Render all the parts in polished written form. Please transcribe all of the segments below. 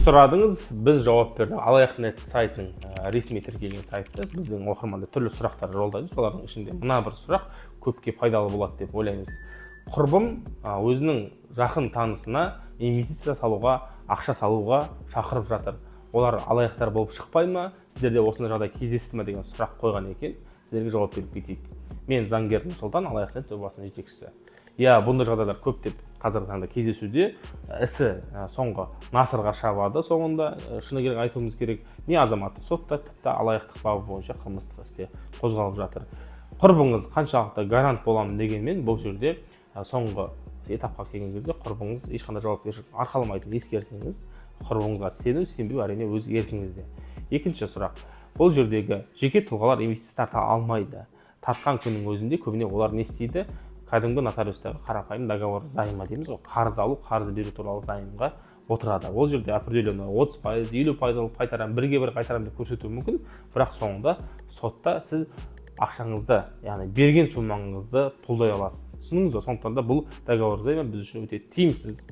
Сұрадыңыз, біз жауап бердік. Алаяқ нет сайтының ресми тіркелген сайты. Біздің оқырмандар түрлі сұрақтар жолдайды. Солардың ішінде мына бір сұрақ көпке пайдалы болады деп ойлаймыз. Құрбым өзінің жақын танысына инвестиция салуға, ақша салуға шақырып жатыр. Олар алаяқтар болып шықпай ма? Сіздерде осындай жағдай кездесті ме деген сұрақ қойған екен. Сіздерге жауап беріп кетейік. Мен заңгер Нұрсұлтан, Алаяқ нет жобасының жетекшісі. Иә, бұндай жағдайлар көптеп қазіргі таңда кездесуде. Ісі соңғы насырға шабады. Соңында, шыны керек, айтуымыз керек, не азаматтық сотта, тіпті алаяқтық бабы бойынша қылмыстық істе қозғалып жатыр. Құрбыңыз қаншалықты гарант боламын дегенмен, бұл жерде соңғы этапқа келген кезде құрбыңыз ешқандай жауапкершілік арқаламайтынын ескерсеңіз. Құрбыңызға сену, сенбеу, әрине, өз еркіңізде. Екінші сұрақ: бұл жердегі жеке тұлғалар инвестиция тарта алмайды. Тартқан күннің өзінде көбіне олар не істейді? Кәдімгі нотариустағы қарапайым договор займа дейміз ғой, қарыз алу, қарыз беру туралы займға отырады. Ол жерде определенно 30%, 50% алып қайтарамын, бірге бір қайтарамын деп көрсетуі мүмкін. Бірақ соңында сотта сіз ақшаңызды, яғни берген суммаңызды пұлдай аласыз. Түсіндіңіз ба? Сондықтан да бұл договор займа біз үшін өте тиімсіз.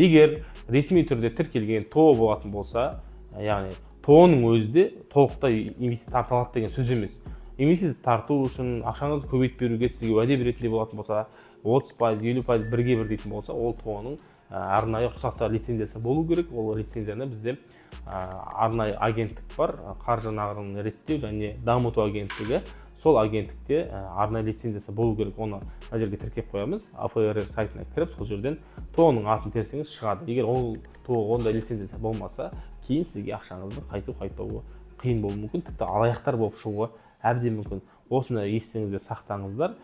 Егер ресми түрде тіркелген ТОО болатын болса, яғни ТОО ның өзі де толықтай инвестиция тарта алады деген сөз емес. Инвестиция тарту үшін, ақшаңызды көбейтіп беруге сізге уәде беретіндей болатын болса, 30%, 50% бірге бір дейтін болса, ол ТОО ның арнайы рұқсаты, лицензиясы болу керек. Ол лицензияны бізде арнайы агенттік бар, Қаржы нарығын реттеу және дамыту агенттігі. Сол агенттікте арнайы лицензиясы болу керек. Оны мына жерге тіркеп қоямыз. АФРР сайтына кіріп, сол жерден ТОО ның атын терсеңіз, шығады. Егер ол ТОО ондай лицензиясы болмаса, кейін сізге ақшаңыздың қайту, қайтпауы қиын болуы мүмкін, тіпті алаяқтар болып шығуы әбден мүмкін. Осыны естеріңізде сақтаңыздар.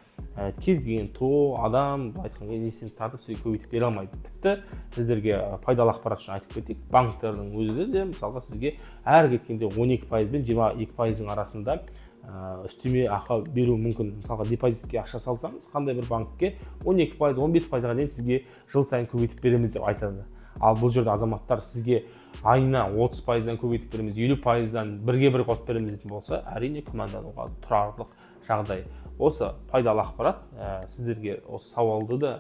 Кез келген ТОО адам, былай айтқан кезде, инвестиция тартып, сізге көбейтіп бере алмайды. Тіпті сіздерге пайдалы ақпарат үшін айтып кетейік: банктердің өзі де, мысалға, сізге әр кеткенде 12% пен 22%-дың арасында үстеме ақы беруі мүмкін. Мысалға, депозитке ақша салсаңыз қандай бір банкке, 12%, 15%-ға дейін сізге жыл сайын көбейтіп береміз деп айтады. Ал бұл жерде азаматтар, сізге айына 30%-дан көбейтіп береміз, 50%-дан бірге бір қосып береміз дейтін болса, әрине, күмәндануға тұрарлық жағдай. Осы пайдалы ақпарат сіздерге осы сауалды да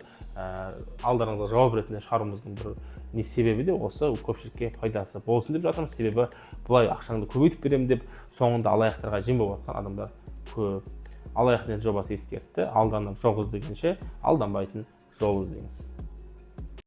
алдарыңызға жауап ретінде шығаруымыздың бір не себебі де осы, көпшілікке пайдасы болсын деп жатырмыз. Себебі былай ақшаңды көбейтіп беремін деп, соңында алаяқтарға жем болып жатқан адамдар көп. Алаяқ жобасы ескертті: алданып жоқ іздегенше, алданбайтын жол іздеңіз.